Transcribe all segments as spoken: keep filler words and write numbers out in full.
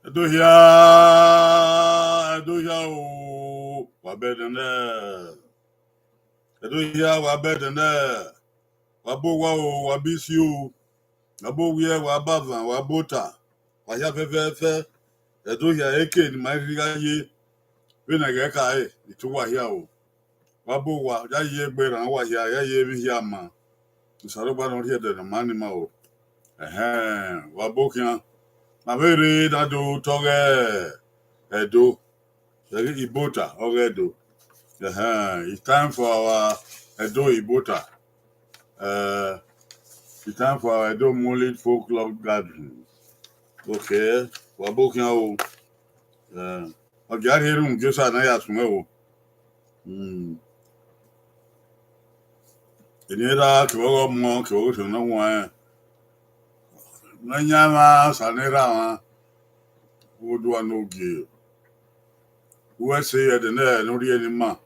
Ẹdo hia, Ẹdo hia o, wa bẹdẹ nẹ. Ẹdo hia, wa bẹdẹ nẹ. Wa bo owa o, wa bo isi o. Wa bo owiẹ, wa bo avan, wa bo ota. Wa hia fẹfẹfẹ. Ẹdo hia eke ne ima rhirhi gha ye. Vbene ẹghẹ ka re, I tu uwa hia o. Wa bo owa, ya ye egbe rran uwa hia, ya ye emwi hia ma. Osanobua ne ọ rhie ẹdẹ ne ọ ma ni ma o. Ẹhẹn, wa bo khian. Ma vbe rre na do tọghe Ẹdo. Ẹghe Ibota, ọghe Ẹdo. Ẹhẹn, it's time for our Ẹdo Ibota. Uh, it's time for our Ẹdo Mullet Folklore Gathering. Okay, wa bo khian o. Uh, ọ gia rhie erhunmwu Josa na ya suẹn o. Mm. Eni erha kevbe ọghe ọmọ, kevbe ọghe osuẹn ne ọ huanrẹn. Ne ọ yan emwa, Osanobua mwa, vbe odua ne ogie. Uwẹ sẹ ẹdẹ ne ọ rhie ne ima.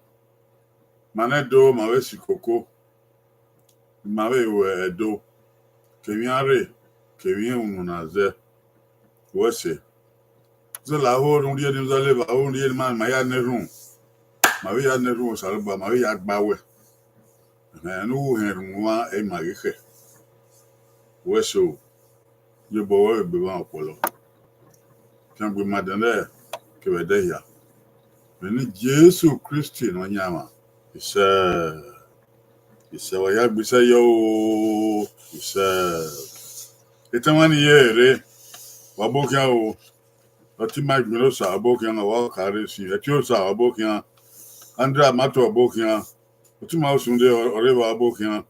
Ma ne Ẹdo, ma vbe si koko. Ma vbe ru Ẹdo. Kevbe iran rre, kevbe iran unu na zẹ. Uwẹ sẹ. Zẹ la ho ne u rhie ne u zẹ leva, ho ne u rhie ne ima, ma ya ne erhunmwu. Ma vbe ya ne erhunmwu Osanobua, ma vbe ya gba wẹ. Ẹhẹn, ne u ru hẹn erhunmwu mwa, ẹ i ma ghi khẹ. Uwẹ sẹ o. Ye obọ wẹ vbe egbe mwa ọkpọlọ. Fiangbe ima dẹn nẹ kevbe ẹdẹ hia. Vbe eni Jesu Kristi Nọyaẹnmwa, isẹ, isẹ wa ya gbe isẹ yọ o, isẹ. Etẹn mwa ni ye rre, wa bo khian o. Ọtẹn ima Igbinna Osa, wa bo khian, wa ka rre si, Ẹtin Osa, wa bo khian. Andra Mato, wa bo khian. Ọtẹn ima Osunde, ọ rre evba, wa bo khian.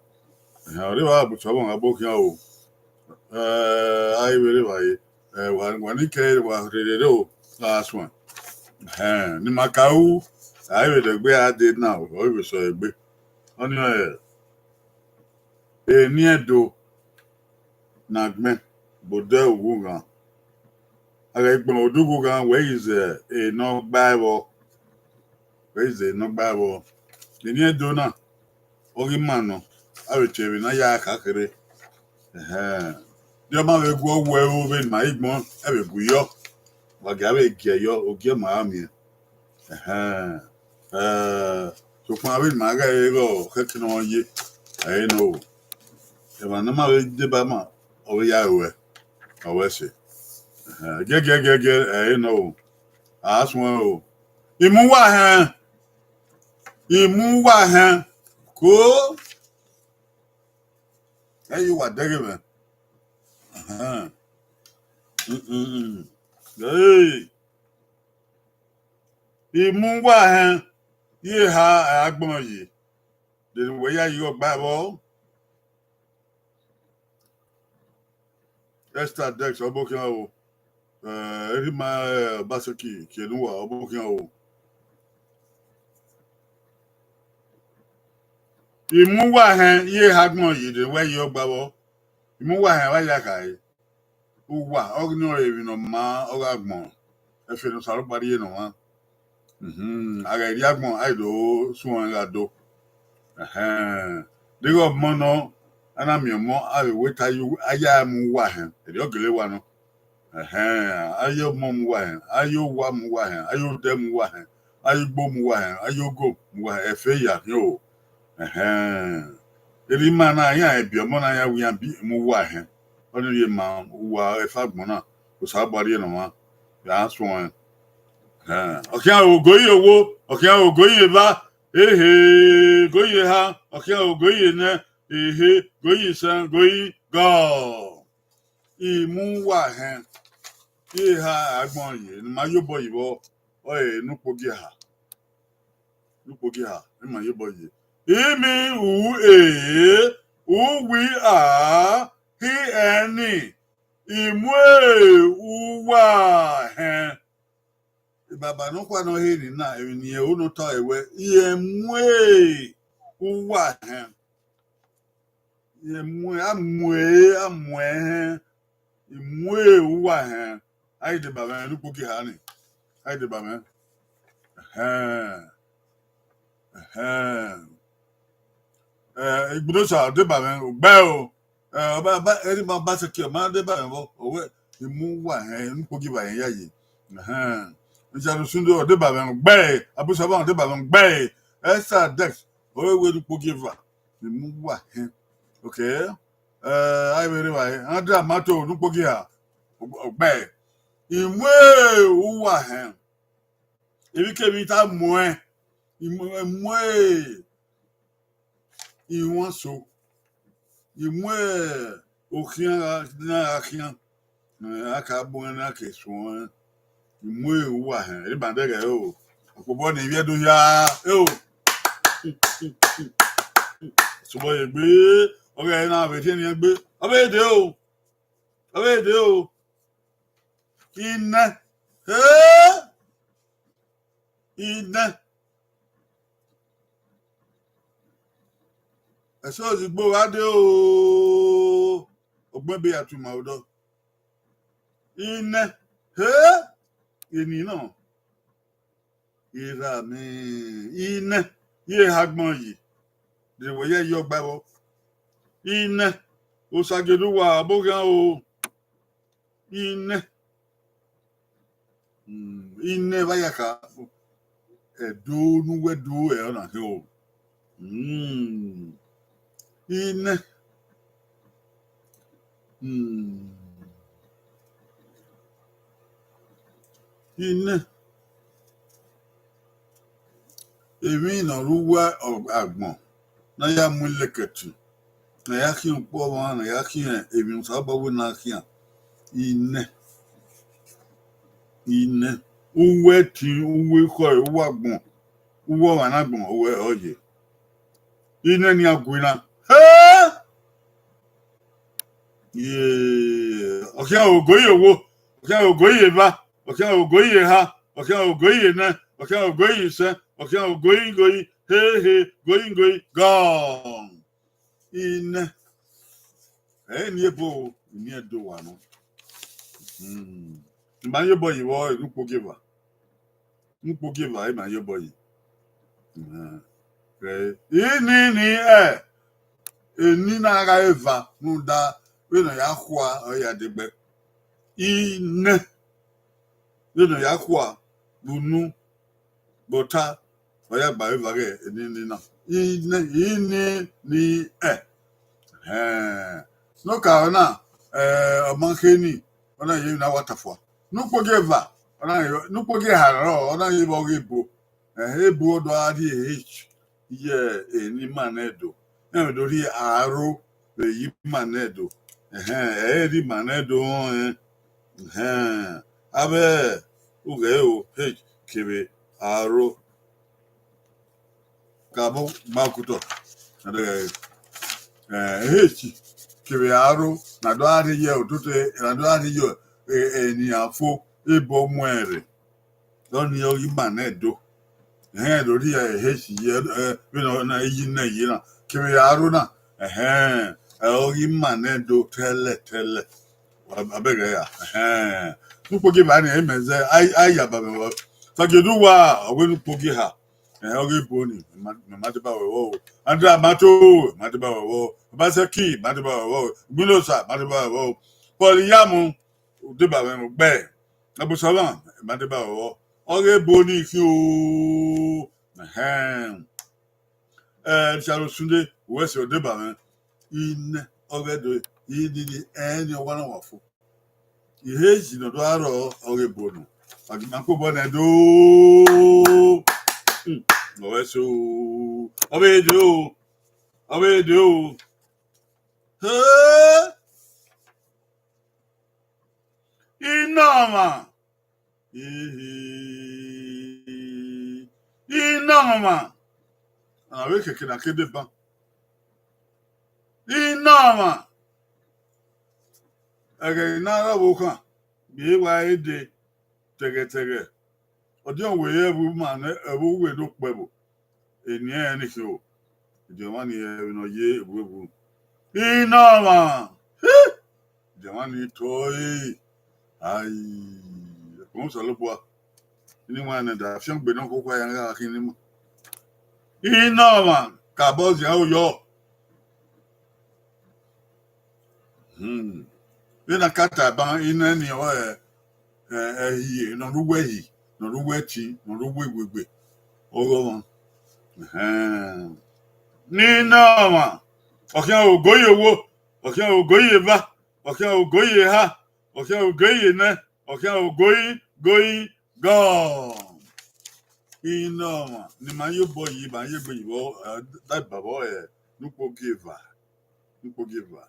Ẹhẹn, ọ rre evba Abutu, wa bo khian o. Eh, a i vbe rre evbare, eh, wa, wa ni kẹ wa rherhe o, a suẹn. Ẹhẹn, ne ima ka ru, a i vbe dẹgbe a dee na, ọ i vbe sẹ egbe. Ọnii ọre, eni Ẹdo ne agbẹn, vbe odẹ ughughan. A ghẹ gbẹn odẹ ughughan, wẹ i zẹ ene ọ gba ẹvbo. Wẹ i zẹ ene ọ gba ẹvbo. Eni Ẹdo na, ọ ghi ma nọ, a vbe tie emwi ne a ya kha kherhe. Ẹhẹn. Deghẹ ọ ma vbe gu ọwẹ ro vbene ima i gbọn, ẹ vbe gu yọ. Wa gia vbe giẹ yọ, ogiẹ ma ra miẹn. Ẹhẹn. Eh, sokpan vbene ima ghẹ re ighẹ ọ khẹke ne ọ ye, ẹ i re nọ o. Emwa ne ọ ma vbe deba ima, ọ vbe ya ruẹ, ọ vbe sẹ. Ẹhẹn. Giẹgiẹgiẹgiẹ, ẹ i re nọ o. A suẹn o. I mu uwa hẹn. I mu uwa hẹn. Ko. Ẹ i ye uwa dẹghe mwẹ. Ẹhẹn. Mm, mm, mm. Hey. I mu uwa hẹn, I eha agbọn ye. De ne uwẹ ya ye igho gba ẹvbo? Esther Dex, ọ bokhian o. Eh, Erima, eh, Obaseki, kie ne uwa, ọ bokhian o. I mu uwa hẹn, I eha agbọn ye, de ne uwẹ ye igho gba ẹvbo? I mu uwa hẹn, wa ya khare. Uwa, ọghe ne ọ re emwi ne ọ maa, ọ gha gbọn, ẹfe ne Osanobua rhie ne ọmwa. Mhm, a ghẹ rhie agbọn, a i do suẹn gha do. Ẹhẹn. Deghẹ ọmọ nọ, a na miẹn ọmọ, a vbe wẹ te a ya mu uwa hẹn, erriọ ọ gele wa nọ. Ẹhẹn, a ya ọmọ mu uwa hẹn, a ya owa mu uwa hẹn, a ya odẹ mu uwa hẹn, a ya ugbo mu uwa hẹn, a ya ogo mu uwa hẹn, ẹfe ya khian o. Ẹhẹn. Erha ima na, iran biẹ ọmọ na, iran wẹ iran bi mu uwa hẹn. Ọnii rhie ma uwa ẹfe agbọn na, Osanobua rhie ne ọmwa, ya suẹn. Ẹhẹn. Ọ khian ogo ye owo, ọ khian ogo ye eva, ehe, ogo ye eha, ọ khian ogo ye enẹ, ehe, ogo ye isẹn, ogo ye igọ. I mu uwa hẹn, I eha agbọn ye, ne ima ye obọ yi vbọ, ọre ne ukpogiẹha. Ne ukpogiẹha, ne ima ye obọ yi. I mi u e, u wi a, hi ẹni, I mu uwa hẹn. Baba nọkhua ne ọ he ni na, emwi ne irẹn ru ne ọ ta ẹre wẹẹ, I mu uwa hẹn. I mu, a mu ẹre, a mu ẹre hẹn, I mu uwa hẹn. A i deba mwẹ ne ukpogiẹha ni. A i deba mwẹ. Ẹhẹn. Ẹhẹn. Eh, Igbinosa, deba mwẹ, ugbẹ o. Eh, ọba, ọba, Erima Obaseki, ọ ma deba mwẹ vbọ, ọ wẹẹ, I mu uwa hẹn, ne ukpogiẹha hẹn ya ye. Ẹhẹn. Richard Osunde, ọ deba mwẹ gbe. Abu Saban, ọ deba mwẹ gbe. Esther Dex, ọ wẹ ne ukpogieva. Emu wa hẹn. Okay. Eh, a vbe rre evbare, Andrea Mato, ne ukpogieva. Ọ gbe. Imu uwa hẹn. Emwikemwi ta muẹn. Imu, imu, iwọnso. Imu okhian gha, na gha khian. Eh, a ka bu ẹn na ke suẹn. Imu uwa hẹn. Eba dẹghẹ o. Ọkpobọ ne ivbi Ẹdo hia. Eo. Sobọ ye gbe. Ọ ghẹ na vbe tie ne gbe. Ọ vbe de o. Ọ vbe de o. Inẹ. He! Inẹ. Ẹsẹ ozigbo gha de o. Ọgbẹn be ya tu ima odọ. Inẹ. He! Eni nọ. Erha mwẹ, inẹ, ye ha agbọn yi, de wẹ ya yi ọgba vbọ. Inẹ, Osagie ne uwa ọbokhian o. Inẹ, mm, inẹ vbe a ya kha, Ẹdo ne uwẹ do ẹ, ọ na khin o. Mm. Inẹ. Hmm. Inẹ. Emwi ne ọ rre uwu agbọn ne a ya mu ilẹkẹ tu, ne a ya khian ukpọmwa, ne a ya khian emwi ne Osanobua wẹ ne a khian. Inẹ. Inẹ. Uwu ẹtin, uwu ekhọe, uwu agbọn, uwu ọmwa ne agbọn, uwu ẹre ọ ye. Inẹ ne iran gue na. He! Ye, ọ khian ogo ye owo, ọ khian ogo ye eva, ọ khian ogo ye eha, ọ khian ogo ye enẹ, ọ khian ogo ye isẹ, ọ khian ogo ye igoyi, he he, goyi goyi, gone. Inẹ. Ẹ i ni ebo, I ni Ẹdo wa nọ. Hmm. I ma ye obọ yi vbọ, ne ukpogieva. Ne ukpogieva, I ma ye obọ yi. Hmm. Ẹ, ini ni ẹ, eni na gha eva rhunmwuda vbene ọ ya khua, ọ ya degbe. Inẹ. Vbene ọ ya khua, vbe unu, vbe ọta, ọ ya gba eva ghẹ eni ni na. Inẹ, ini ni ẹ. Ẹhẹn. Ne okaro na, ẹ, ọ ma khe ni, ọ na ye emwi ne a wa ta fua. Ne ukpogieva, ọ na ye, ne ukpogieva rrọọ, ọ na ye vbe ọghe ebo. Ẹhẹn, ebo ọ do gha rhie H ye eni ima ne Ẹdo. Ẹmwẹ do rhie aro vbe ye ima ne Ẹdo. Ẹhẹn, ẹ i rhie ima ne Ẹdo rọnrẹn. Ẹhẹn, avbe ughẹ o, H kevbe aro. Ka bọ gba okotọ. Ẹ, H kevbe aro, na do gha rhie ye ototo, na do gha rhie ye, ẹ, eni a fo, ebo muẹn rre. Ọni ọghe ima ne Ẹdo. Ẹhẹn, do rhie H ye, ẹ, vbene ọ na yi nẹ ye na, kevbe aro na. Ẹhẹn, ẹ, ọghe ima ne Ẹdo tẹlẹ, tẹlẹ. Wa, wa bẹghe ya. Ẹhẹn. Ne ukpogieva ni, imẹ zẹ, a, a ya ba mwẹ vbọ. Sagiedu wa, ọ wẹ ne ukpogieva. Ẹhẹn, ọghe ebo ni, mẹ ma, mẹ ma deba wẹ vbọ o. Andrea Mato, mẹ ma deba wẹ vbọ. Obaseki, mẹ ma deba wẹ vbọ o. Igbinosa, mẹ ma deba wẹ vbọ o. Paul Iyamu, u deba mwẹ gbe. Abu Saban, mẹ ma deba wẹ vbọ. Ọghe ebo ni khin o. Ẹhẹn. Ẹ, Richard Osunde, uwẹ sẹ ọ deba mwẹ. Inẹ, ọghe Ẹdo, ini ni, ẹni ọwa na wa fo. Ihe ezi ne ọ do gha rrọọ, ọghe ebo nọ. A ghi ma kpe obọ nẹ do. Hmm, ọ wẹ so. Ọ vbe de o. Ọ vbe de o. He! Inọmwa. Ihi. Inọmwa. A vbe keke na ke deba. Inọmwa. Ẹghẹ ne a rre ọvbokhan, vbe wa dee tẹghẹtẹghẹ. Ọdiọn wẹ ẹvbo ima nẹ, ẹvbo uwẹ do kpẹvbo. Eni ẹnrẹn ni khin o. Ẹdẹ ọmwa ni ẹvbo ne ọ ye ẹvbo ẹvbo. Inọmwa. Hi! Ẹdẹ ọmwa ni tọ ẹre. Ai, ẹkpẹn Osanobua. Ini wa nẹ da fian gbe nọ koko ya gha khin ni ma. Inọmwa, ka bọ zian oyọ. Hmm. Vbene a ka ta ban inẹ ni ọ, ẹ, ẹhi ne ọ rre uwu ẹhi, ne ọ rre uwu ẹtin, ne ọ rre uwu iwegbe, ọghe ọmwa. Ẹhẹn. Ne I nọ ọmwa, ọ khian ogoyi owo, ọ khian ogoyi eva, ọ khian ogoyi eha, ọ khian ogoyi enẹ, ọ khian ogoyi, goyi, gọ. I nọ ọmwa ne ima ye obọ yi, ima ye egbe yi vbọ, eh, da ibabọ, eh, ne ukpogieva, ne ukpogieva.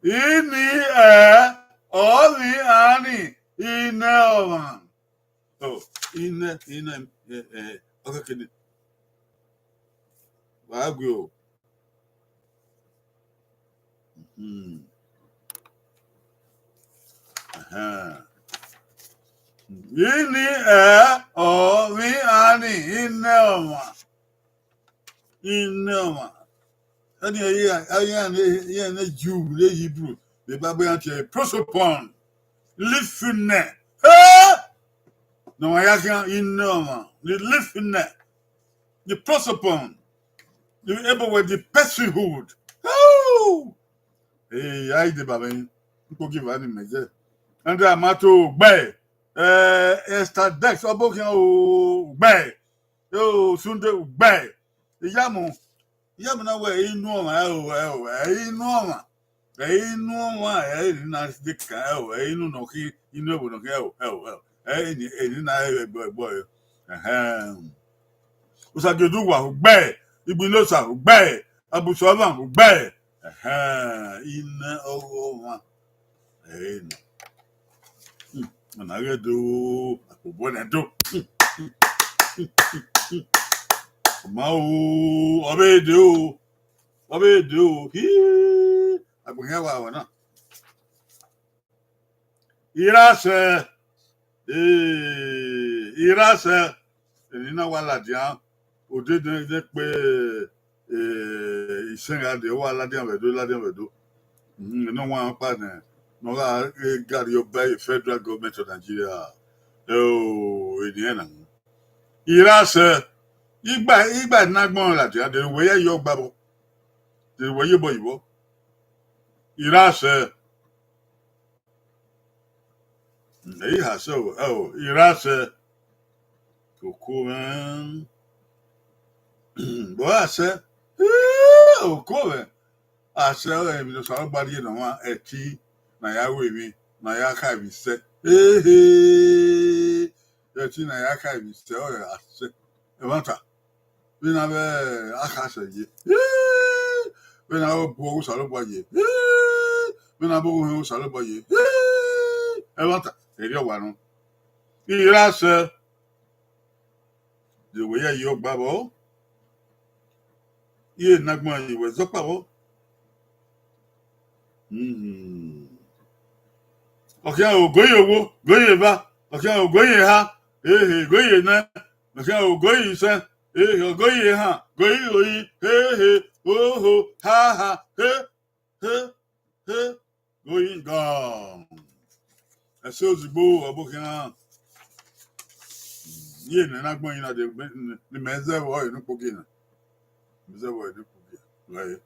Ini ẹ, ọ vbe iran ni, inẹ ọmwa. Oh, inẹ, inẹ, eh, eh, ọ kẹkẹ ni. Wa gbe o. Hmm. Ẹhẹn. Ini ẹ, ọ vbe iran ni, inẹ ọmwa. Inẹ ọmwa. Ẹni iran ne Jew, ne Hebrew, the Bible iran tie prosopon. Lifnẹ. Eh! Ne ọmwa ya khian inẹ ọmwa. The lifnẹ. The prosopon. The ebe wẹ the personhood. Oh! Eh, a i deba mwẹ. Ukpogieva ni mẹ zẹ. Andra Mato, ugbẹe. Eh, Esther Dex, ọ bọ khian o, ugbẹe. Yo, Sunday, ugbẹe. Iyamu, iyamu na wẹ inu ọmwa, ẹ o, ẹ o, ẹ inu ọmwa. Ẹ inu ọmwa, ẹ inu na de kan, ẹ o, ẹ inu nọ khin, inu ẹvbo nọ khin, ẹ o, ẹ o, ẹ o. Ẹ inu, inu na ẹ ẹgbọ, ẹgbọ ẹ. Ẹhẹn. Osagiodugua, ugbẹe. Igbinosa, ugbẹe. Abusuọmwa, ugbẹe. Ẹhẹn, inẹ ọghe ọmwa. Ẹre nọ. Hmm, ọna ghẹ do, akpobọ nẹ do. Hmm, hmm, hmm, hmm, hmm. Ọ ma o, ọ vbe de o, ọ vbe de o. Hii, agbọn hia wa wẹ na. Irasẹ, eh, irasẹ, eni na wa ladian, odede ne kpe, eh, isẹn gha dee, ọ wa ladian vbe Ẹdo, ladian vbe Ẹdo. Mhm, ne ọ wan ọkpa nẹ, ne ọ gha ghe Gari Ọba ye Federal Government of Nigeria. Ẹ o, eni ẹna. Irasẹ, igba, igba ne agbọn ladian, de wẹ ya ye ọgba vbọ, de wẹ ye obọ yi vbọ. Irasẹ. Ẹ i ha sẹ o, ẹ o, irasẹ. Oko mwẹ. Bọ asẹ. Oko mwẹ. Asẹ ọrẹ emwi ne Osanobua rhie ne ọmwa ẹtin ne a ya ru emwi, ne a ya kha emwi sẹ. Ehe. Ẹtin ne a ya kha emwi sẹ ọrẹ asẹ. Ẹmwata. Vbene avbe akhasẹ ye, vbene avbe obu Osanobua ye, vbene avbe orukhẹn Osanobua ye, ẹmwata, erriọ wa nọ. Irasẹ, de wẹ ya ye ọgba vbọ, iye ne agbọn ye wẹ zẹ ọkpa vbọ. Hmm. Ọ khian ogoyi owo, ogoyi eva, ọ khian ogoyi eha, ehe, ogoyi enẹ, ọ khian ogoyi isẹn, ehe, ogoyi ehan, ogoyi oyi, ehe, oho, ha ha, he, he, he, ogoyi gọ. Ẹse ozugbo, ọ bọ khian. Iye ne na gbẹn na de, ne imẹ zẹ vbọ ẹre ne ukpogiẹ na. Imẹ zẹ vbọ ẹre ne ukpogiẹ.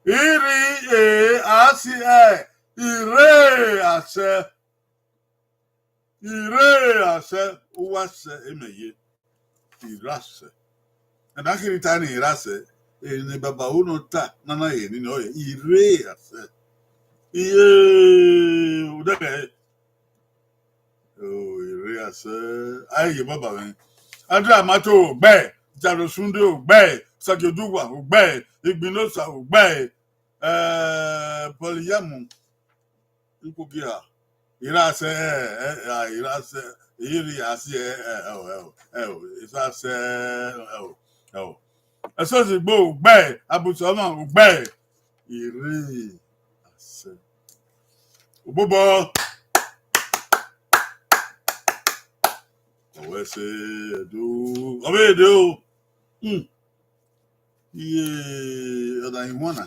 Ire e a si ẹ, ire asẹ. Ire asẹ, uwa sẹ emẹ ye. Ire asẹ. Ẹna kherhe ta ne ire asẹ, eni baba unu ta, nana ye ni nọ ye, ire asẹ. Iye, udẹkẹ, o, ire asẹ, a ye baba mwẹ. Andra Mato, ugbẹe, Jaro Sunday, ugbẹe, Sagi Oduwa, ugbẹe, Igbinosa, ugbẹe, eh, Paul Iyamu, Ukpogiẹ, ire asẹ, eh, eh, ah, ire asẹ, ire asẹ, eh, eh, oh, eh, oh, eh, oh, ire asẹ, eh, oh, eh, oh. Ẹse ozugbo, ugbẹe, Abusọmọ, ugbẹe, ire asẹ. Obobọ. Ọwẹ ẹse, ẹdo, ọ vbe de o. Hmm. Iye, ọna i wan na.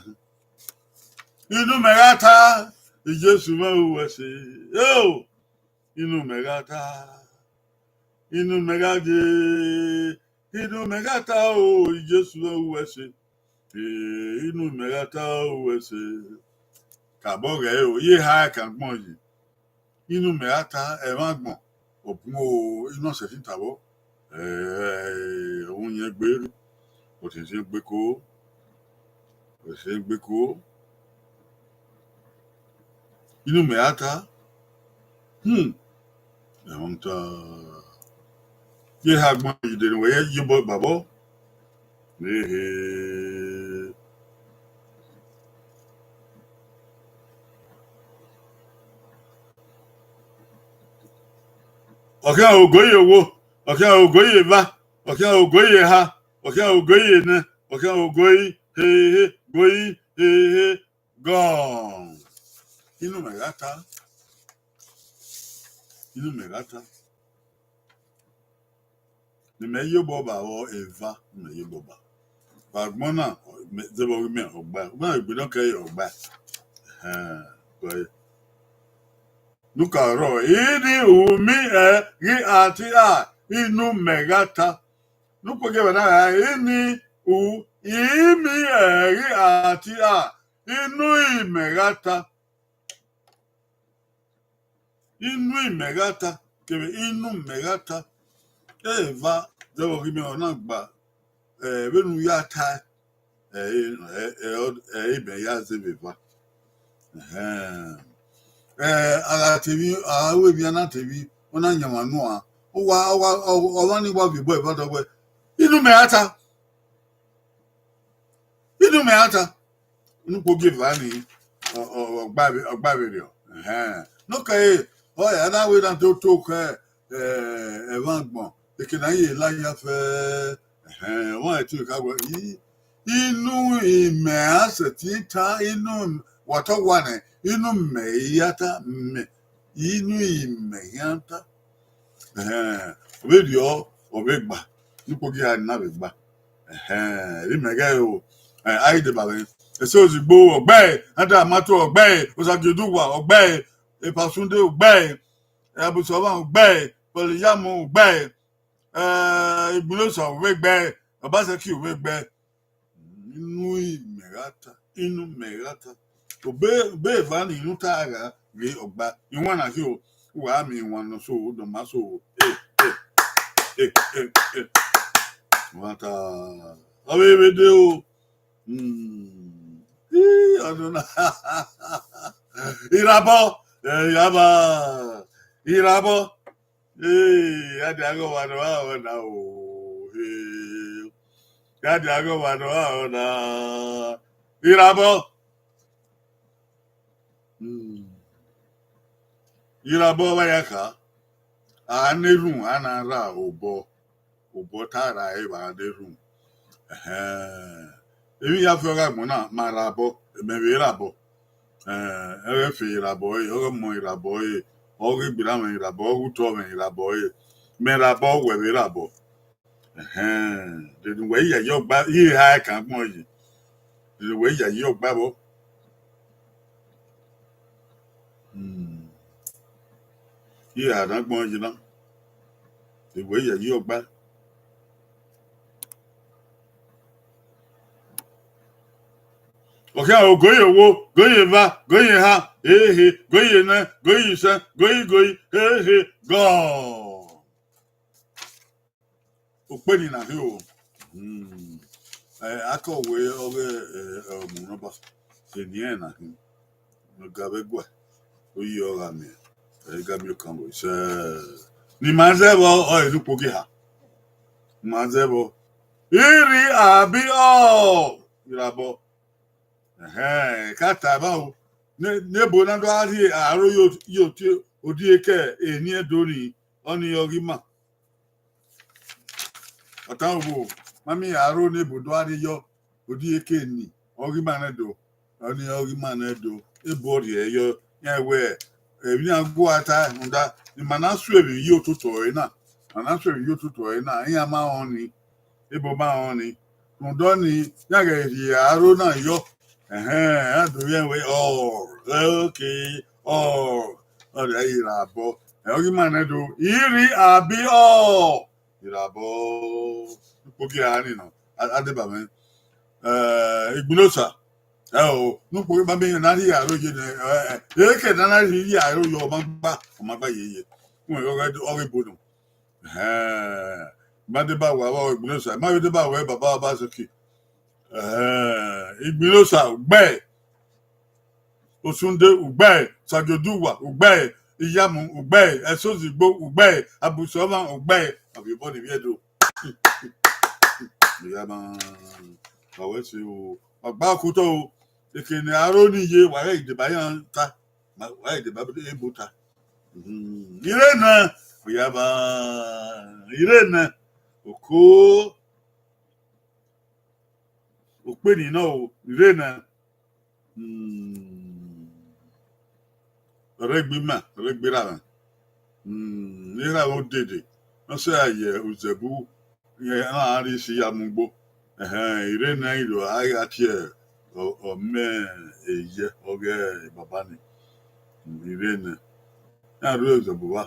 Inu mẹ gha ta, Jesu mwẹ ru ẹse. Eo, inu mẹ gha ta. Inu mẹ gha ye, inu mẹ gha ta o, Jesu mwẹ ru ẹse. Ee, inu mẹ gha ta ru ẹse. Kabọ ghẹ o, iye ha ẹkan gbọn yi. Inu mẹ gha ta, ẹmwẹ agbọn, ọ bun inu ọ sẹtin ta vbọ. Ẹ, ọ yẹn gbe, ọ sẹtin gbe ko, ọ sẹtin gbe ko. Inu mẹ gha ta, hmm, ẹmwata. Ye ha agbọn ide ne uwẹ ye obọ babọ. Ehe. Ọ khian ogo ye owo, ọ khian ogo ye eva, ọ khian ogo ye eha, ọ khian ogo ye enẹ, ọ khian ogo ye hehe, ogo ye hehe, gọn. Inu mẹ gha ta, inu mẹ gha ta. Ne imẹ ye obọ ba vbọ eva, ne imẹ ye obọ ba. Vbe agbọn na, zẹvbe ọghe mẹ ọgba, ọgba egbe nọ kẹre ọgba. Ẹhẹn, gọe. Ne u ka rrọọ, ini u mi ẹ ghi a ti a, inu mẹ gha ta. Ne u kpege vbe na gha, ini u, i mi ẹ ghi a ti a, inu imẹ gha ta. Inu imẹ gha ta, kevbe inu mẹ gha ta. Eva, zẹvbe ọghe mẹ ọ na gba, ẹ, vbene u ya ta, ẹ, ẹ, ẹ, ẹ, ẹ, imẹ ya zẹ vbe eva. Ẹhẹn. Ẹ, a gha te emwi, a gha ru emwi, a na te emwi, ọ na yan ọmwa nuan. Ọ wa, ọ wa, ọ, ọmwa ni wa viọ obọ eva dọgbẹ. Inu mẹ gha ta. Inu mẹ gha ta. Unu kpo gie eva ni, ọ, ọ, ọgba vbe, ọgba vberriọ. Ẹhẹn. Nokẹre, ọ ya na wẹ na do to khẹ, ẹ, ẹmwẹ agbọn, eke ne a ye la ya fẹ, ẹhẹn, ọmwa ẹtin ka wẹ, i, inu imẹ a sẹtin ta, inu, wa tọ wa nẹ, inu mẹ i ya ta, mẹ, inu imẹ i ya ta. Ẹhẹn, ọ vbe rriọ, ọ vbe gba, ne u kpege a na vbe gba. Ẹhẹn, vbe imẹ ghẹ o, ẹ, a i deba mwẹ. Ẹse Ozigbo, ọ gbe ẹe, Ada Amato, ọ gbe ẹe, Osagiodugha, ọ gbe ẹe, Epa Sunday, ọ gbe ẹe, Abusọmwa, ọ gbe ẹe, Pọliyamu, ọ gbe ẹe, ẹ, Igbinosa, ọ vbe gbe ẹe, Obaseki, ọ vbe gbe ẹe. Inu imẹ gha ta, inu mẹ gha ta. Obọ, obọ eva ni unu ta gha ghe ọgba. Iwan na khin o, u wa miẹn iwan nọ so, nọ ma so. Eh, eh, eh, eh, eh. Iwan ta, ọ vbe vbe de o. Hmm. Ii, ọdọ na. Irabọ, eh, irabọ, irabọ. Ee, a dia ghe ọmwa ne ọ gha rrọọ na o. Ee, a dia ghe ọmwa ne ọ gha rrọọ na. Irabọ. Hmm. Irabọ vbe a ya kha. A na erhunmwu, a na ra obọ. Obọ ta ra evba a na erhunmwu. Ẹhẹn. Emwi ya fe ọghe agbọn na, ma ra obọ, mẹ vbe ra obọ. Ẹ, ẹ ghẹ fe irabọ ẹre, ọ ghẹ ọmọ irabọ ẹre, ọ ghẹ egberra mwẹ irabọ, ọ ghẹ utọ mwẹ irabọ ẹre, mẹ ra obọ, wẹ vbe ra obọ. Ẹhẹn, de ne uwẹ ya ye ọgba, i ha ẹkan agbọn yi, de ne uwẹ ya ye ọgba vbọ. Hmm. I ha ne agbọn yi na, de uwẹ ya ye ọgba. Ọ khian o, goyi owo, goyi eva, goyi eha, ehe, goyi enẹ, goyi isẹn, goyi goyi, ehe, gọ. Okpeni na khin o. Hmm. Ẹ, akọ wẹ ọghe, ẹ, ẹ, ọmọ nọba. Eni ẹnrẹn na khin. Ne ọ ga vbe guẹ. Oyi ọ gha miẹn. Ẹ i ga miẹn okan vbe isẹ. Ne ima zẹ vbọ, ọ enu kpogiẹ ha. Ima zẹ vbọ. Irri abi ọ. Irabọ. Ẹhẹn, ka ta ẹmwẹ o. Ne, ne ebo na do gha rhie aro yo, yo tie odieke eni Ẹdo ni, ọnii ọghe ima. Ọ tama owo, ma miẹn aro ne ebo do gha rhie yọ odieke ni, ọghe ima nẹ Ẹdo, ọnii ọghe ima nẹ Ẹdo, ebo ọ rhie yọ, iran wẹ, emwi ne a gua ta rhunmwuda, ne ima na su emwi ye ototọ ẹre na, ma na su emwi ye ototọ ẹre na, iran ma rẹn ọnii, ebo ma rẹn ọnii. Rhunmwuda ọnii, iran ghẹ rhie aro na yọ. Ẹhẹn, iran do rhie wẹ, ọ, okay, ọ, ọ rhie Irabọ. Ẹ, ọghe ima nẹ Ẹdo, irri abi ọ. Irabọ, ukpogiẹ a ni nọ, a, a deba mwẹ. Ẹ, Igbinosa, Ẹo, ne ukpo ma miẹn na rhie aro ye nẹ, eke na na rhie aro ye, ọ ma gba, ọ ma gba yeye. Uwẹ ọghe, ọghe ebo nọ. Ẹhẹn. Ma deba wẹ avbe Igbinosa, ma vbe deba wẹ baba Obaseki. Ẹhẹn. Igbinosa, ugbẹe. Osunde, ugbẹe. Sagioduwa, ugbẹe. Iyamu, ugbẹe. Ẹsozigbo, ugbẹe. Abusọmwa, ugbẹe. Avbe obọ ni vbiẹ do. Iyamu, wa wẹ ẹse o. Wa gba okotọ o. Eke ne aro ni ye, wa ghẹ deba iran ta. Wa ghẹ deba ebo ta. Ire nẹ, Iyamu, ire nẹ. Oko. Okpeni nọ o, ire nẹ. Hmm. Ọ rre egbe ima, ọ rre egbe erha mwẹ. Hmm, erha mwẹ odede, ọ sẹ ya ye Uzẹbu, iran a rhie isi ya mu ugbo. Ẹhẹn, ire nẹ i ro a gha tie ọ, ọ mẹ eyẹ, ọghe baba ni. Hmm, ire nẹ. Iran rhie Uzẹbu vba.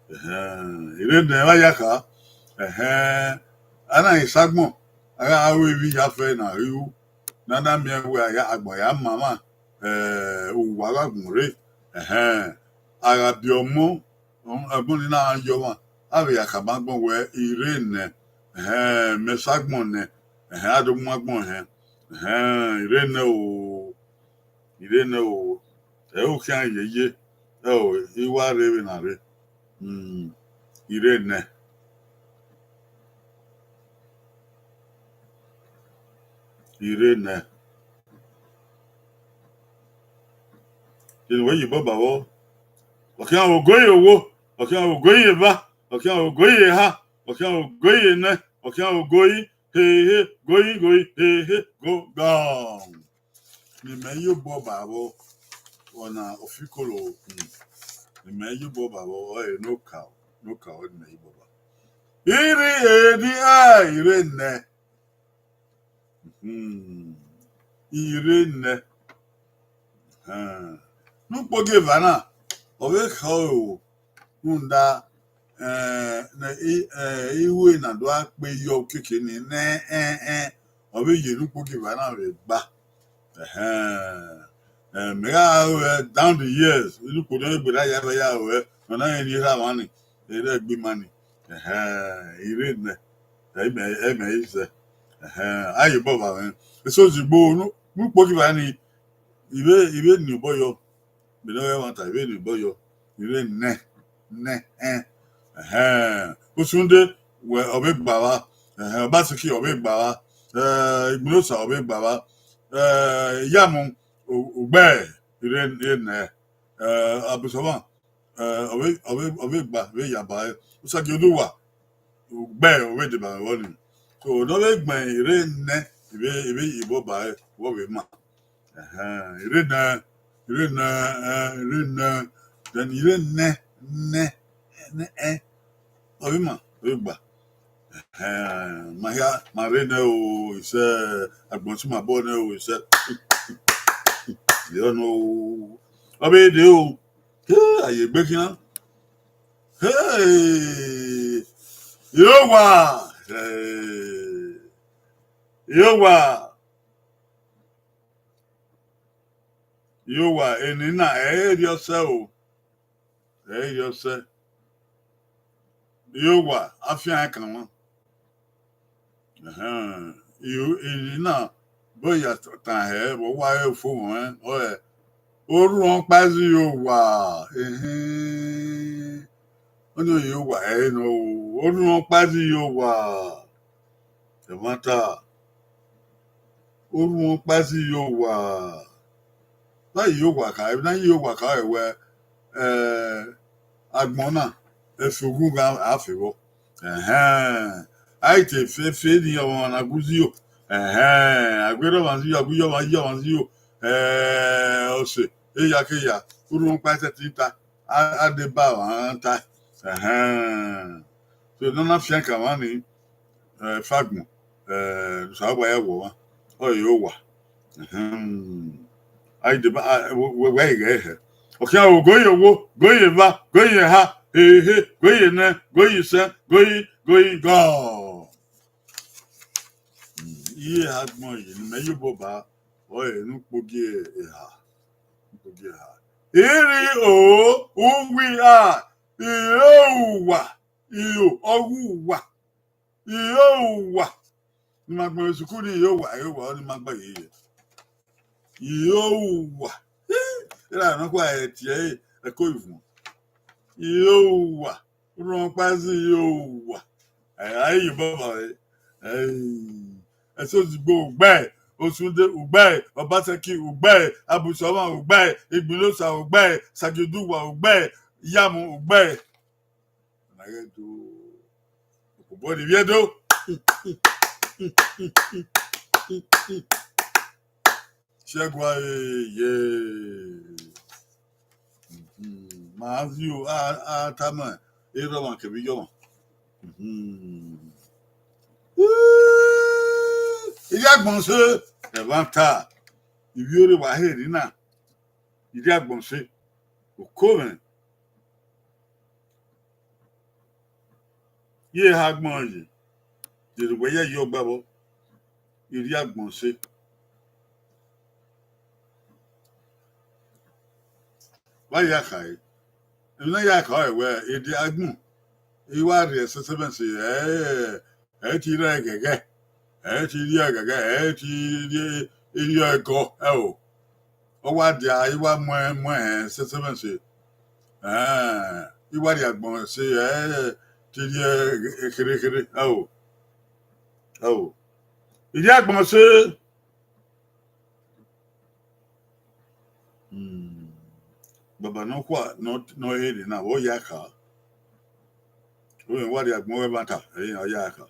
Ẹhẹn, ire nẹ vba ya kha. Ẹhẹn, a na rẹn esagbọn, a gha ru emwi ya fẹ ne a ghi ru, ne a na miẹn wẹ a ya, agbọn ya ma mwa, eh, uwa gha gbọn rre. Ẹhẹn, a gha biẹ ọmọ, agbọn ni na ye ọmwa, a vbe ya khama agbọn wẹ ire nẹ, ẹhẹn, mẹ esagbọn nẹ, ẹhẹn, a do mu agbọn hẹn, ẹhẹn, ire nẹ o, ire nẹ o, ẹ i khian yeye, ẹ o, I wa rre vbene a rre. Hmm, ire nẹ. Ire nẹ. Inu wẹ ye obọ ba vbọ. Ọ khian ogo ye owo, ọ khian ogo ye eva, ọ khian ogo ye eha, ọ khian ogo ye enẹ, ọ khian ogo ye hehe, go yi, go yi, hehe, go, go. Ne imẹ ye obọ ba vbọ, ọna ofikolo okun. Ne imẹ ye obọ ba vbọ, ọre ne okaro, ne okaro ne imẹ ye obọ ba. Iri eni a ire nẹ. Hmm. Ire nẹ. Hmm. Ne ukpogieva na, ọ vbe khọ ẹre o, rhunmwuda, eh, ne i, eh, iru na do gha kpe yọ keke ni, nẹ, eh, eh, ọ vbe ye ne ukpogieva na vbe gba. Ẹhẹn. Eh, mẹ gha ru ẹre down the years, inu ukpo ne ọ gberra ya vbe ya ru ẹre, ne ọ na rẹn eni erha mwa ni, erha egbe ima ni. Ẹhẹn, ire nẹ, ẹ i mẹ, ẹ i mẹ i zẹ. Ẹhẹn, a ye obọ ba mwẹ. Eso ozigbo, ne ukpogieva ni, I vbe, I vbe ni obọ yọ. Vbene ọ ghi ẹmwata, I vbe ni obọ yọ. I vbe nẹ, nẹ, ẹn. Ẹhẹn. Osunde, wẹ, ọ vbe gba vba. Ẹhẹn, Obaseki, ọ vbe gba vba. Eh, Igbinosa, ọ vbe gba vba. Eh, Iyamu, u-, ugbẹe, I rre, I rre nẹ. Eh, Abusọmwa, eh, ọ vbe, ọ vbe, ọ vbe gba vbe ya ba ẹre. Osagiẹn Oduwa, ugbẹe ọ vbe deba mwẹ vbọ ni. So, ne ọ vbe gbẹn I rre nẹ, I vbe, I vbe ye obọ ba ẹre, vbọ vbe ma. Ẹhẹn, I rre nẹ, I rre nẹ, eh, I rre nẹ, then I rre nẹ, nẹ, nẹ, eh, ọ vbe ma, ọ vbe gba. Ẹhẹn, ma hia, ma rre nẹ o, isẹ, agbọn si ma bọ nẹ o, isẹ. Yọ nọ o. Ọ vbe dee o. Hey, a ye egbe khian. Hey! Ihowa! Hey! Ihowa! Ihowa, eni na, ẹ i rhie ọsẹ o. Ẹ i rhie ọsẹ. Ihowa, afian ẹkan mwa. Ẹhẹn, eni na, bọ ya tan hẹ, vbe ọ wa re ofo mwẹ, ọ rẹ, orhuọn ọkpa zẹ Ihowa, ẹhẹn, ọni Ihowa ẹre nọ o, orhuọn ọkpa zẹ Ihowa, ẹmwata, orhuọn ọkpa zẹ Ihowa, na ye Ihowa kha, emwi na ye Ihowa kha ẹre wẹ, eh, agbọn na, ẹfe oghughan a fe vbọ. Ẹhẹn, a i te fe fe ni ọmwa na gu zio. Ẹhẹn, a gbe rre ọmwa zio, a gu ye ọmwa, ye ọmwa zio. Eh, ọse, eya ke ya, orhuọn ọkpa sẹtin ta, a, a deba ọmwa ta. Ẹhẹn, so, ne ọ na fian ẹkan mwa ni, eh, fagbọn, eh, Osanobua ya wọ ọmwa, ọ re Ihowa. Ẹhẹn. A i deba, a, wẹ, wẹ, wẹ i ghẹ hẹ. Ọ khian ro, go ye owo, go ye eva, go ye eha, hehe, go ye enẹ, go ye isẹ, go yi, go yi, go. Iye agbọn ye ne imẹ ye obọ ba. Ọre ne ukpogi eha, ukpogi eha. Iri o, uwi a, iro uwa, iro ọghe uwa, iro uwa. Ne ima gbẹn vbe sukuru ni, iro uwa, iro uwa, ọnii ma gba yeye. Iro uwa. Erha nọkhua ẹre tie ẹre ẹko ivun. Iro uwa. Rhunmwuda zẹ iro uwa. Ẹ, a i ye obọ vbe ẹre. Ẹi, Ẹsozigbo ugbẹe, Osunde ugbẹe, Obaseki ugbẹe, Abusuọmwa ugbẹe, Igbinosa ugbẹe, Sagioduwa ugbẹe, Iyamu ugbẹe. Na ghẹ do, okpobọ ni vbiẹ do. Ṣẹgun a ye. Mhm. Ma vio a, a tama erha ọmwa kevbe iye ọmwa. Mhm. Ivbi agbọn ọse, ẹmwata, ivbi ore wa he ni na, ivbi agbọn ọse, oko mwẹ. Iye eha agbọn ye, dede wẹ ya yi ọgba vbọ, ivbi agbọn ọse. Vbe a ya khare, emwi ne a ya khare wẹ, ede agbọn, I wa rhie ẹsẹsẹmẹse, ẹ, ẹ i ti rre ẹghẹghẹ, ẹ i ti rrie ẹghẹghẹ, ẹ i ti rrie, rrie ẹgọ, ẹ o. Ọ wa dia, I wa mu, mu ẹsẹsẹmẹse, ẹ, I wa rhie agbọn ẹse, ẹ, ti rrie kherhe, ẹ o. Ẹ o. Ivbi agbọn ẹse. Hmm. Baba nọkhua nọ, nọ he rre na, vbe ọ ya kha? Ọ wa rhie agbọn ẹmwata, ẹ, ọ ya kha.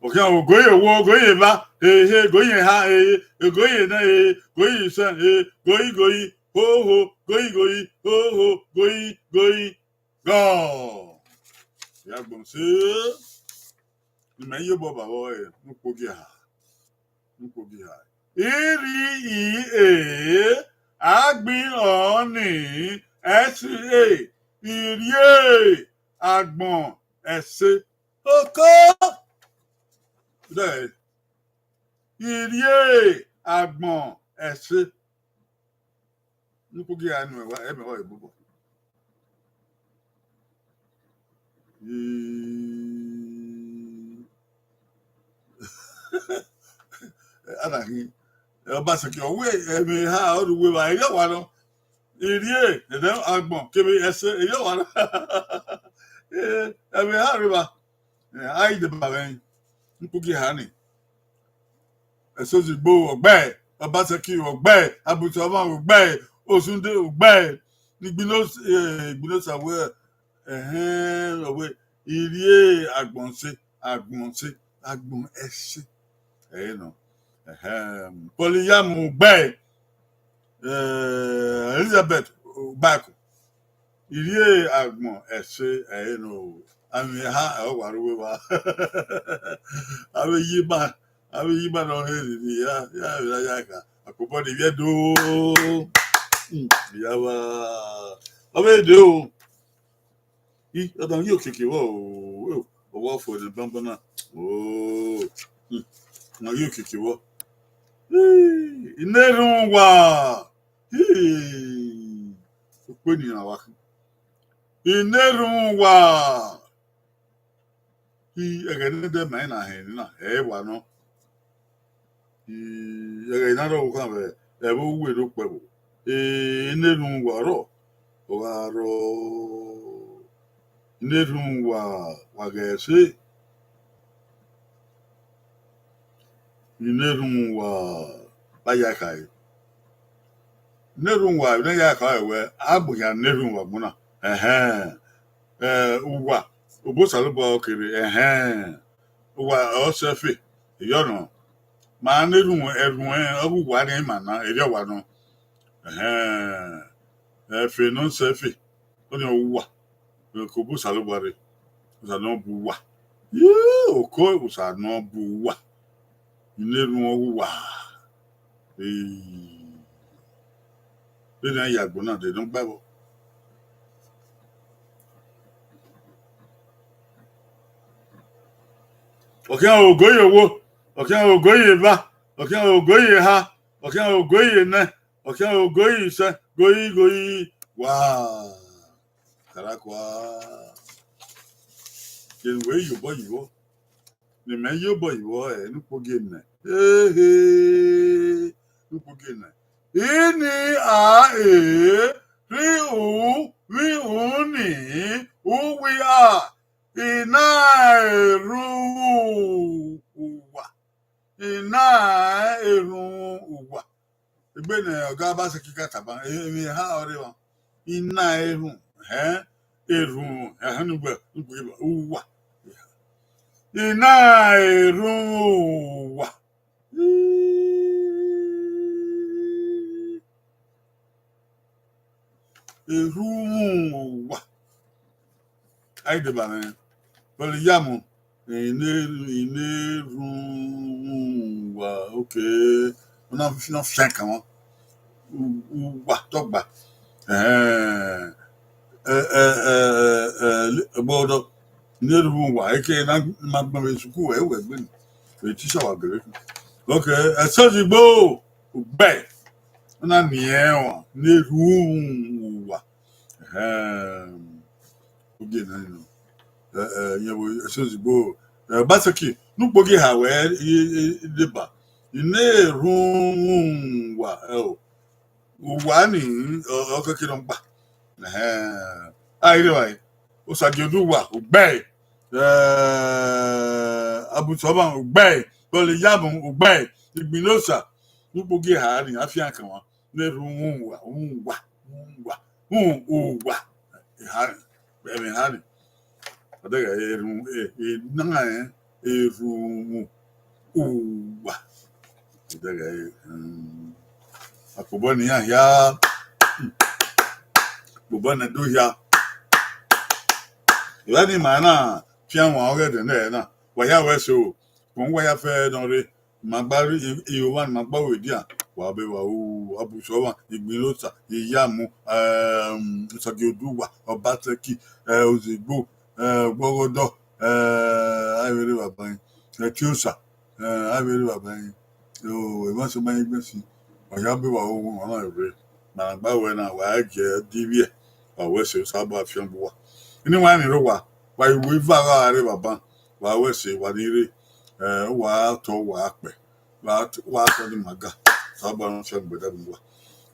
Ọ khian, ogoe ye owo, ogoe ye eva, ehe, ogoe ye eha, ehe, ogoe ye ena, ehe, ogoe ye isẹn, ehe, ogoe, ogoe, ho, ho, ogoe, ogoe, ho, ho, ogoe, ogoe, gọ. Ivbi agbọn ẹse. Ne imẹ ye obọ vbe ẹre, ne ukpogi eha, ne ukpogi eha. Iri i e, agbọn ọnii, ẹse, irrie agbọn ẹse. Oko. Dẹ, irrie agbọn ẹse. Ne ukpogi eha nu ẹwa, ẹmwẹ wa ebobọ. Ii. Ana hin, Obaseki, ọ wẹ ẹmwẹ eha ọre uwu evba, erriọ wa nọ. Irrie, ẹdẹ agbọn, kevbe ẹse, erriọ wa nọ. Ẹmwẹ eha rre evba. Ẹ, a i deba mwẹ, ne ukpogi eha ni. Ẹsozigbo ọgbẹe, Obaseki ọgbẹe, Abusuọmwa ọgbẹe, Osunde ọgbẹe, Igbinosa, eh, Igbinosa wẹ, ẹhẹn, ọ wẹ, irrie agbọn ẹse, agbọn ẹse, agbọn ẹse. Ẹre nọ. Ẹhẹn, Paul Iyamu ọgbẹe, eh, Elizabeth Ubaku. Irrie agbọn ẹse ẹre nọ. Amwẹ eha ẹre ọ wa rre uwu evba. Avbe iye ima, avbe iye ima ne ọ he rhirhi, ya, ya, ya, ya kha. Akobọ ni vbiẹ do. Hmm, ya wa. Ọ vbe de o. I, ọ da ghi okiekie vbọ o. Ọ wa fo ne banban na. O. Hmm, ọ da ghi okiekie vbọ. Ii, Inerhunmwu uwa. Hii, ukpe ni iran wa khin. Inerhunmwu uwa. Hii, ẹghẹ ne ẹdẹ ma na hẹn na, ẹ wa nọ. Hii, ẹghẹ ne a rhọ vbe okhan vbe ẹvbo uwẹ ne okpẹvbo. Ee, Inerhunmwu uwa rrọọ, ọ gha rrọọ. Inerhunmwu uwa, wa ghẹ ẹse. Inerhunmwu uwa, ba ya khare. Inerhunmwu uwa, ne ya khare wẹ, agbọn hia Inerhunmwu uwa gbọna. Ẹhẹn. Eh, uwa, obọ Osanobua ọ kere, ẹhẹn. Uwa ọ sẹ ẹfe, eyọ nọ. Ma Inerhunmwu, ẹrhuẹn ọghe uwa ne ima na, erriọ wa nọ. Ẹhẹn. Ẹfe ne ọ sẹ ẹfe, ọnii ọ uwa. Ke obọ Osanobua rre. Osanobua uwa. Ye, oko Osanobua uwa. Inerhunmwu uwa. Ee. Vbene a ya agbọn na dee ne ọ gba vbọ. Ọ khian ogo ye owo, ọ khian ogo ye eva, ọ khian ogo ye eha, Ọ khian ogoyi enẹ, ọ khian ogoyi isẹ, goyi, goyi. Wa, karakua. Kevbe wẹ ye obọ yi vbọ. Ne imẹ ye obọ yi vbọ, ẹ, ne ukpogie nẹ. Ehe, ne ukpogie nẹ. Ini a e, rhi u, rhi u ni, uwi a, I na erhunmwu uwa. I na erhunmwu uwa. Egbe ne ọga Obaseki ka tama, emwi eha ọre emwa. I na erhunmwu, hẹn, erhunmwu, ẹhẹn, ne ugbẹ, uwa. I na erhunmwu uwa. Erhunmwu uwa. A i deba mwẹ, vbọle I ya mu, I na, I na erhunmwu uwa, okay. Ọ na fi, ọ na fian kan mwa. U-, uwa, tọgba. Ẹhẹn. Ẹ, ẹ, ẹ, ẹ, ẹ, ẹgbẹdọ, I na erhunmwu uwa, eke na ma gbẹn vbe sukuu, ẹ wẹ gbe ni. Vbe teacher wa gele. Okay, ẹsẹ ozigbo, ugbẹ. Ọ na miẹn ọmwa, I na erhunmwu uwa. Ẹhẹn. Ogie na nọ. Ẹ, ẹ, iyẹn vbe ẹsẹ ozigbo. Ẹ, Obaseki, ne ukpogie ha wẹ, i, i, i deba. I na erhunmwu uwa, ẹ o. Uwa ni, ọ, ọ keke nọkpa. Ẹhẹn. A i rre evbare. Osagie Oduwa, ugbẹe. Ẹ, Abutu Ọmwa, ugbẹe. Vbọle I ya mu, ugbẹe. Igbinosa, ne ukpogie ha ni, a fian kan mwa. Ne erhunmwu uwa, uwa, uwa, uwa. Eha, ẹmwẹ eha ni. Ọ dẹghe erhunmwu, e, e, na rẹn erhunmwu uwa. Ọ dẹghe, hmm, akpobọ ne iran hia, akpobọ ne do hia. Vbe ni ma na fian wan ọghe ẹdẹ nẹ na, wa hia wẹ so, kpọnmwẹ uwa ya fẹ nọ rre, ma gba rre, i, i, owa ne ma gba ru edian, wa be wa ru, Abutu Ọmwa, Igbinosa, Iyamu, ehm, Osagie Oduwa, Obaseki, eh, Ozigbo, eh, Ọgbọghọdọ, eh, a i vbe rre evbaba ẹre, Ẹtiosa, eh, a i vbe rre evbaba ẹre, o, emwa sẹ ma ye gbẹn si, wa ya be wa ru, wa na rre, ma na gba ruẹ na, wa gie divbiẹ, wa wẹ sẹ, Osanobua fian gbe uwa. Ine wa ni rre owa, wa i ru eva gha rre evbaba, wa wẹ sẹ, wa ni rre, eh, wa tọ, wa kpẹ, wa, wa tọ ni ma ga, Osanobua ne ọ fian gbe uwa.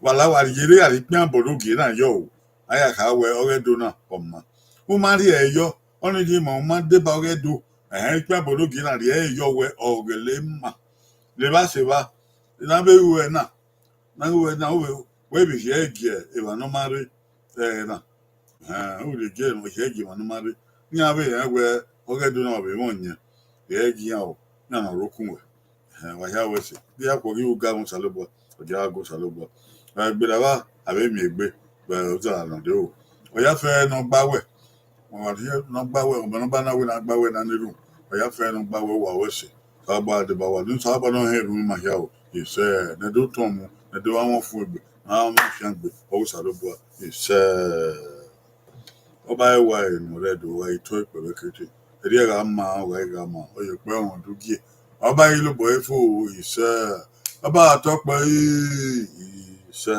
Wa la, wa rhie rre, a rhie ikpian bọ ne ogie na yọ o. A ya kha wẹ ọghe Ẹdo na, ọ ma. U ma rhie ẹre yọ, ọnii ma, u ma deba ọghe Ẹdo. Ẹhẹn, ikpian bọ ne ogie na rhie ẹre yọ wẹ ọ ghele ma. Levba sẹ evba, ne a vbe ru ẹre na, ne a vbe ru ẹre na, wẹ, wẹ vbe rhie ẹre gie emwa ne ọ ma rre, ẹghẹ na. Ẹhẹn, u rhie gie, rhie ẹre gie emwa ne ọ ma rre. Iran vbe rẹn wẹ ọghe Ẹdo na ọ vbe mwẹ ọyẹn, rhie ẹre gie iran o, iran ne ọ rre okun wẹ. Ẹhẹn, wa hia wẹ sẹ, de ya khuọ ghi ru ga ẹmwẹ Osanobua, ọ dia gha gu Osanobua. Ẹ, gberra vba, a vbe miẹn egbe, vbe ozara nọ dee o. Ọ ya fẹ ne ọ gba wẹ, ọ ma rhie ne ọ gba wẹ, ọmọ ne ọ ba na wẹ ne a gba wẹ na ne erhunmwu, ọ ya fẹ ne ọ gba wẹ, wa wẹ sẹ. Osanobua deba wa, ne Osanobua ne ọ hẹn erhunmwu ima hia o, isẹ, ne Ẹdo tọn mu, ne Ẹdo vbe mwẹ ọfumwegbe, ne a mwẹ afiangbe, ọ wẹ Osanobua, isẹ. Ọ ba ẹe wa enu rẹ do, wa i tọ ikpẹvbe kete. Erriẹ gha ma, wa i gha ma, ọ ye kpẹ ọmwa do gie. Ọ ba i lobọ ẹre fo, isẹ. Ọ ba tọ kpẹ, isẹ.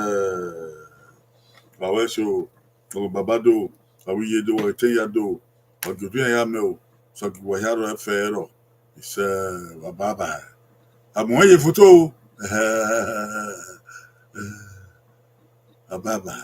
Wa wẹ so, ọ baba do, ọ vbe iye do, wa i te ya do, ọ gie odu iran ya mẹ o, sẹ ọ gie uwa hia rrọọ ẹfẹ rrọọ, isẹ, wa baba. A mu ẹn ye foto o, wa baba.